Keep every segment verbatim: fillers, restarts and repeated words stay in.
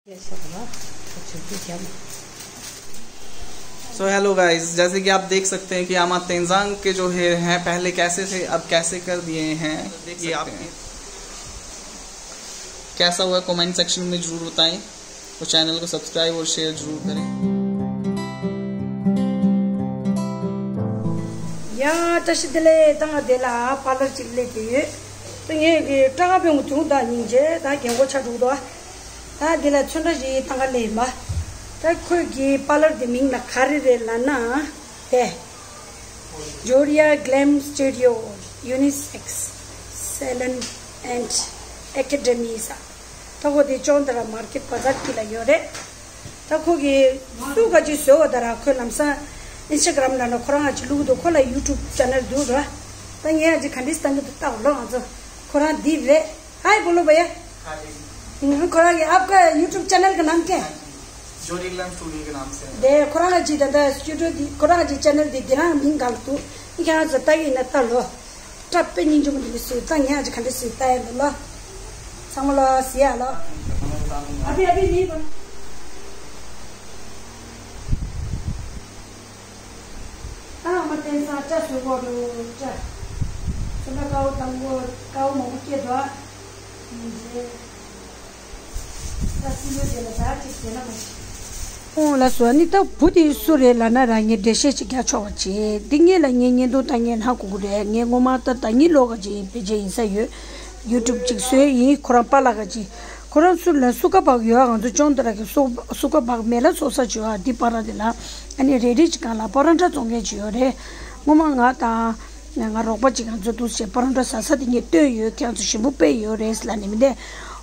So hello guys, जैसे कि आप देख सकते हैं कि आमा तेंजांग के जो हेयर हैं पहले कैसे थे, अब कैसे कर दिए हैं। देख सकते हैं। कैसा हुआ, कमेंट सेक्शन में जरूर बताएं और चैनल को सब्सक्राइब और शेयर जरूर करें। ཡ་བཀྲ་ཤིས་བདེ་ལེགས། ད་ང་འདི་ལ་པར་ལར་གཅིག་སླེབས་ཀྱི་ཡོད། ད་ངས་ཀྱི་སྐྲ་དཀར་པོ་དུང་དང་སྙིང་རྗེ་ད་རྒན་གོག་ཆགས་འགྲོ་འདུག་ད་འདི་ལ་ཚོན་ཁྲ་ཞིག་བཏང་ག་སླེབས་ཡིན་པ། ད་ཁོས་ཀྱི་པར་ལར་དེ་མིང་ལ་ག་རེ་རེད་ལབ་ན། དེ། Joria Glam Studio Unisex Salon and Academy ཟེར། ད་ཁོ་དེ་ཅོང་དེ་ར་མར་ཀེཊ་བ་ཛར་དཀྱིལ་ལ་ཡོད་རེད། ད་ཁོ་གིས་སུ་ག་ཅིག་བཟོས་པ་ད་ར་ཁོས་ལམ་སང་ཨིན་སི་ཊ་གྷ་རམ་ལ་ན་ཁོ་རང་ང་ཅིག་བླུགས་འདུག་ཁོ་ལ་ཡུ་ཊུབ་ཅེ་ནལ་འདུག་ར། ད་ངས་ཨ་ཅིག་ག་འདྲས་བཏང་གི་འདུག་ལྟ་གོ་ལོ། ང་ཚོ་ཁོ་རང་འདི་རེད། हाय बोलो भैया। हाँ जी। हम्म, खोरा ये आपका YouTube चैनल का नाम क्या है? जोरी ग्लैम स्टूडियो के नाम से है। दे खोरा जी दादा स्टूडियो दी खोरा जी चैनल दी दिना मिंग गाल तू। ये क्या जता ही ना तलो। ट्रप पे निंजो मुझे सुता नहीं आज खंडे सुता है लो। समलो सिया लो। अभी अभी नहीं बन। ཨ་མ་བསྟན་སང་སྐྲ་བཟོ་གོ་རུ་སྐྲ། སོ་ན་ཀའོ་དང་གོ་ཀའོ་མང་པོ་སྐྱེས་འདུག་ཨ། ཡིན་རྗེས། ད་སི་ལོ་དེ་ལ་ད་ཅིག་བྱས་ན་མ་ཤེས། ཨོ་ལ་སོ་ནི་ད་བུ་དེ་སུ་རེད་ལབ་ན་ར་ངས་འགྲེལ་བཤད་ཅིག་རྒྱག་ཆོག་པ་བྱེད། འདི་ངེད་ལ་ངའི་བརྙན་ཐུང་ལྟ་ངས་ལྷག་གོ་གི་རེད། ངས་སྔོན་མ་ད་ད་ཉིད་ལོག་ག་ཅིག་ཕལ་ཆེར་ཡིན་ས་ཡོད། ཡུ་ཊུབ་ཅིག་བཟོས་ཡིན། ཁོ་རང་པཱ་ལགས་ག་ཅིག་ཁོ་རང་ཚུར་ལ་སུ་ཀ་བག་ཡོད་ང་ཚོ་ཅོང་དེ་ར་གི་སུ་སུ་ཀ་བག་མེ་ལ་སོ་ས་བྱོས་ཨ། འདི་པ་ར་དེ་ལ་ཨ་ནི་རེ་རེ་ཅིག་གང་ལ་པ་ར་འདྲ་བཙོང་མཁན་ཅིག་ཡོད་རེད། སྔོན་མ་ང་དང་ང་རོགས་པ་ཅིག་ང་ཚོ་འདུག་བྱས་པ་ར་འདྲ་ཟ་ས་དེ་ངས་བསྟོད་ཡོད། ཁྱེད་ཚོ་ཞིམ་པོ་དཔེ་ཡོད་རེད་ལ་ནི་མི་འདས།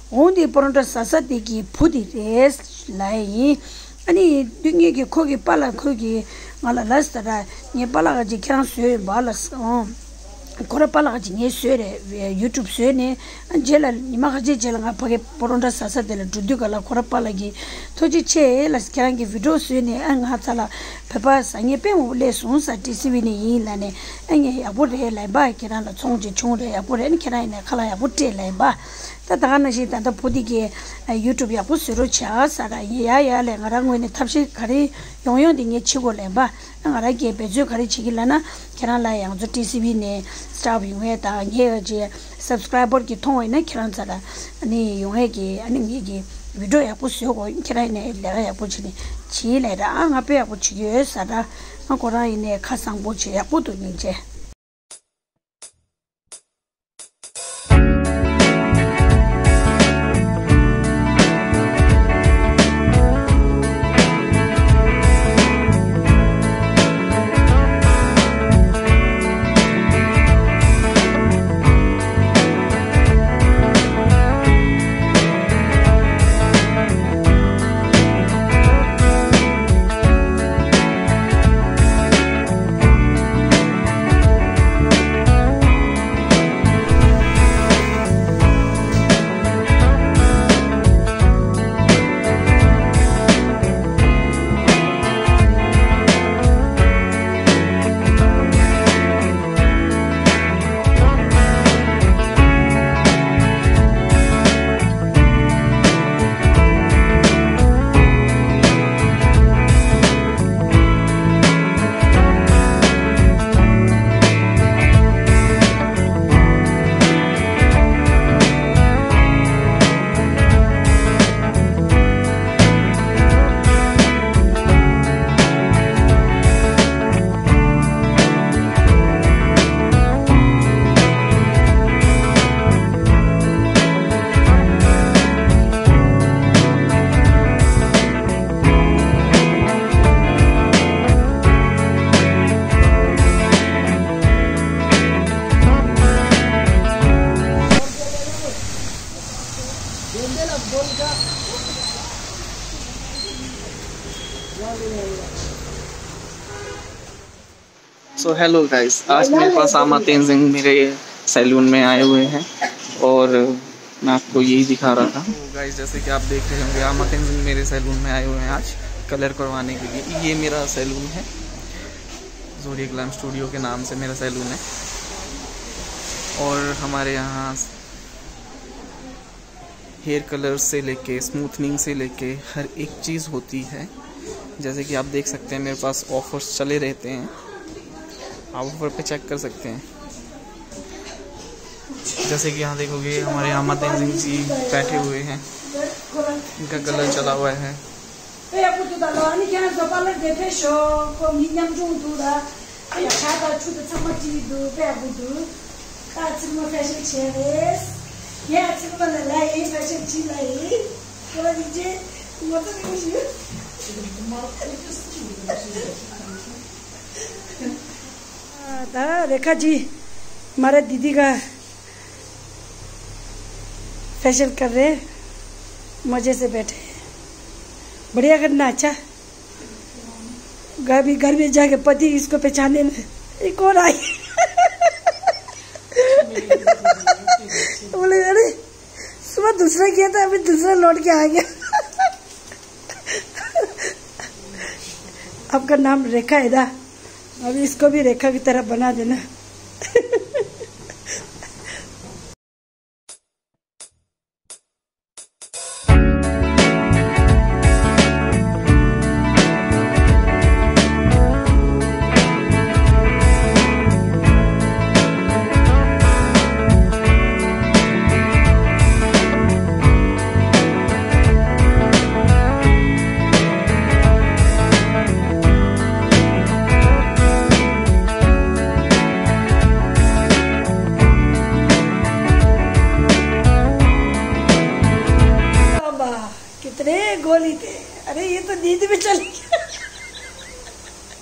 འོང་དེ་པ་ར་འདྲ་ཟ་ས་དེ་གི་བུ་དེ་རེད་ལ་ཡིན། ཨ་ནི་དུས་ངེད་ཀྱི་ཁོ་གི་པཱ་ལགས་ཁོས་ཀྱི་ང་ལ་ལ་ཟེར་ར་ངའི་པཱ་ལགས་ཀྱིས་ཁྱེད་རང་བཟོས་ཡོད་པ་ལ་ཟེར་འོང་། ཁོ་ར་པཱ་ལགས་ཀྱིས་ངས་བཟོས་རེད། ཡུ་ཊུབ་བཟོས་ནས་ཨ་རྗེས་ལ་ཉི་མ་ཁ་ཤས་རྗེས་ལ་ང་ཕ་གི་པ་ར་འདྲ་ཟ་ས་དེ་ལ་འགྲོ་དུས་ག་ལ་ཁོ་ར་པཱ་ལགས་ཀྱིས་ཐུགས་རྗེ་ཆེ་ལ་ཁྱེད་རང་གི་བི་ཌི་ཡོ་བཟོས་ནས་ཨ་ང་ཚ་ལ་བོད་པ་ཟ་ངེས་དཔེ་མང་པོ་སླེབས་སོང་ས་ཊི་སི་ཝི་ནས་ཡིན་ལ་ནས་ཨ་ངས་ཡག་པོ་རེད་ལ་ཡིན་པ། ཁྱེད་རང་ལ་ཚོང་ཅིག་བྱུང་རེད། ཡག་པོ་རེད། ཨ་ནི་ཁྱེད་རང་ཡིན་ནས་ཁ་ལག་ཡག་པོ་སྤྲད་ལ་ཡིན་པ། ད་ད་ག་ནང་བཞིན་ད་ལྟ་བུ་དེ་གི་ཡུ་ཊུབ་ཡག་པོ་བཟོ་རོགས་བྱ་ས་ར་ཡ་ཡ་ལས་ང་རང་ངོས་ནས་ཐབས་ཤེས་ག་རེ་ཡོང་ཡོང་དེ་ངས་བྱེད་དགོས་ལན་པ། ང་རང་གིས་འབད་རྩོལ་ག་རེ་བྱེད་ཀྱི་ལབ་ན་ཁྱེད་རང་ལ་ཡང་ཚོ་ཊི་སི་ཝི་ནས་སི་ཊཱཕ་ཡོང་ཡས་དང་ངས་ཅི་སབ་སི་ཀ་རའི་བར་གྱི་མཐོང་བས་ན་ཁྱེད་རང་ཚ་ལ་ནི་ཡོང་ཡས་ཀྱི་ཨ་ནི་ངས་ཀྱི་བི་ཌི་ཡོ་ཡག་པོ་བཟོས་གོ་ཁྱེད་རང་ནས་ལས་ཀ་ཡག་པོ་བྱེད་ནས་བྱེད་ལས་ར་ཨ་ང་དཔེ་ཡག་པོ་བྱེད་ཀྱི་ཡོད་ས་ར་ང་ཁོ་རང་ཡིན་ནས་ཁ་བཟང་པོ་བྱེད་ཡག་པོ་འདུག་སྙིང་རྗེ། सो हेलो गाइस, आज मेरे पास आमा तेंजिंग मेरे सैलून में आए हुए हैं और मैं आपको यही दिखा रहा था। तो गाइस, जैसे कि आप देख रहे होंगे, आमा तेंजिंग मेरे सैलून में आए हुए हैं आज कलर करवाने के लिए। ये मेरा सैलून है, जोरिया ग्लैम स्टूडियो के नाम से मेरा सैलून है। और हमारे यहाँ हेयर कलर से लेके स्मूथनिंग से लेके हर एक चीज़ होती है। जैसे कि आप देख सकते हैं, मेरे पास ऑफर्स चले रहते हैं, आप ऑफर पे चेक कर सकते हैं। जैसे कि यहाँ देखोगे, हमारे यहाँ आमा तेंजिंग जी बैठे हुए हैं, इनका कलर चला हुआ है। ད་རེ་ཁ་ཇི་མ་ར་དི་དི་ག་फैशन कर रहे हैं, मजे से बैठे हैं, बढ़िया करना। अच्छा, घर भी, घर में जाके पति इसको पहचाने में, ये कौन आई? बोले, अरे, सुबह दूसरा किया था, अभी दूसरा लौट के आ गया। आपका नाम रेखा है ना? अभी इसको भी रेखा की तरह बना देना। बाबा, कितने गोली थे। अरे, ये तो नींद में चली गई।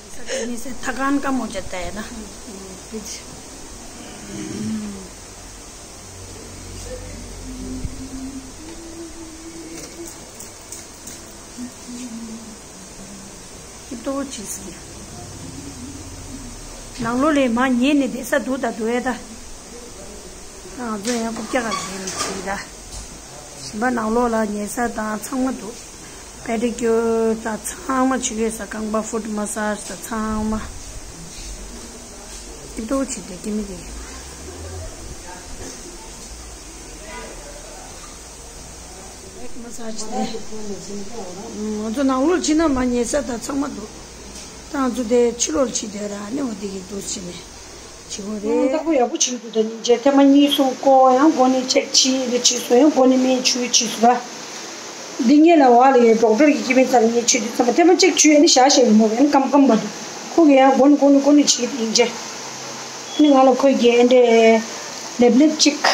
ऐसा करने से थकान कम हो जाता है ना। ཏོ་ཅིག་ཟིན། ནང་ལོགས་ལས་མ་ཉལ་ནས་བསྡད་ས་འདུག་ད་འདུག་ཨེ་ད། ང་ཚོ་ཡང་རྐུབ་བཀྱག་ག་བསྡད་ནས་བྱས་ད། གཞན་པ་ནང་ལོགས་ལ་ཉལ་ས་དང་ཚང་མ་འདུག་པེ་ཌི་ཀྱུར་དང་ཚང་མ་བྱེད་ཡོད་ས། རྐང་པ་ཕུཊ་མ་སཱཇ་དང་ཚང་མ། ཏོ་ཅིག་བསྡད་ཀྱི་མི་དེ། ང་ཚོ་ནང་ལོགས་ཕྱིན་ན་མ་ཉལ་ས་དང་ཚང་མ་འདུག་ད་ང་ཚོ་དེ་ཕྱི་ལོགས་ཕྱིན་དེ་ར་ནི་འོ་དེ་གི་འདུག་ཕྱིན་ནས་ཕྱི་གོ་རེད། ད་ཁོ་ཡག་པོ་བྱེད་ཀྱི་འདུག་ད་ཉིན་རྗེས་ཐེངས་མ་གཉིས་གསུམ་ཀོ་ཡང་སྒོ་ནས་ཅེག་བྱས་རེ་བྱས་སོང་། ཡང་སྒོ་ནས་སྨན་བྱུགས་བྱས་སོང་ར། འདི་ངེད་ལ་བ་ལ་ཡོད་ཌོག་ཊར་གི་ཁྱིམ་མི་ཚར་ངས་བྱས་དུས་ཙམ་པ་ཐེངས་མ་ཅིག་བྱུས་ཨ་ནི་ཞག་ཞག་གི་མོ་གི་ཨ་ནི་སྐམ་སྐམ་པ་འདུག་ཁོ་གི་ཡང་སྒོ་ནས་སྒོ་ནས་སྒོ་ནས་བྱས་ཏེ་ཡིན་ཅེ། ཨ་ནི་ང་ལ་ཁོས་ཀྱི་ཨེ་འདྲས་ལེབ་ལེབ་ཅིག་ཨ་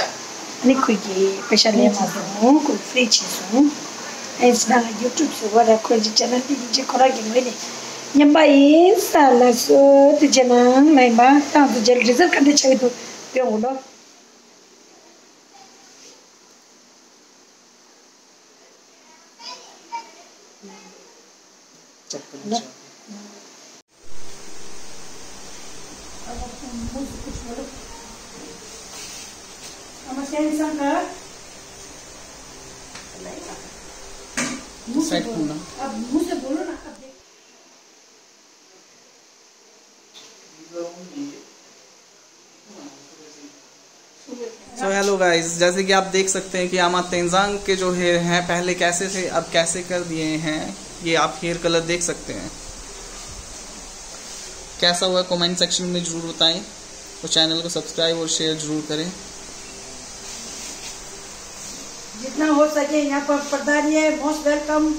ནི་ཁོས་ཀྱི་པེ་ཤ་ལེན་མ་སོང་། ཁོས་ཕི་རི་བྱས་སོང་། ཨེ་སི་ན་ཡུ་ཊུབ་སུ་བ་ར་ཁོས་ཀྱི་ཅེ་ནལ་དེ་ཡིན་ཅེ་ཁོ་རང་གི་ངོས་ནས་མཉམ་པ་ཡིན་ས་ལ་སོ་དེ་ཅེ་ནང་ན་ཡིན་པ་ཏང་དུ་རྗེས་རི་ཟལ་ག་འདྲ་ཆགས་ཀྱི་འདུག་ཡོང་གོ་ལོ། अब मुंह से कुछ बोलो। अब टेंशन का मुंह से बोलो। अब मुंह से बोलो ना, अब देख। सो हेलो गाइस, जैसे कि आप देख सकते हैं कि आमा तेंजांग के जो हेयर हैं पहले कैसे थे, अब कैसे कर दिए हैं। ये आप हेयर कलर देख सकते हैं। कैसा हुआ कमेंट सेक्शन में जरूर बताएं और चैनल को सब्सक्राइब और शेयर जरूर करें। जितना हो सके यहाँ पर पधारिए, मोस्ट वेलकम।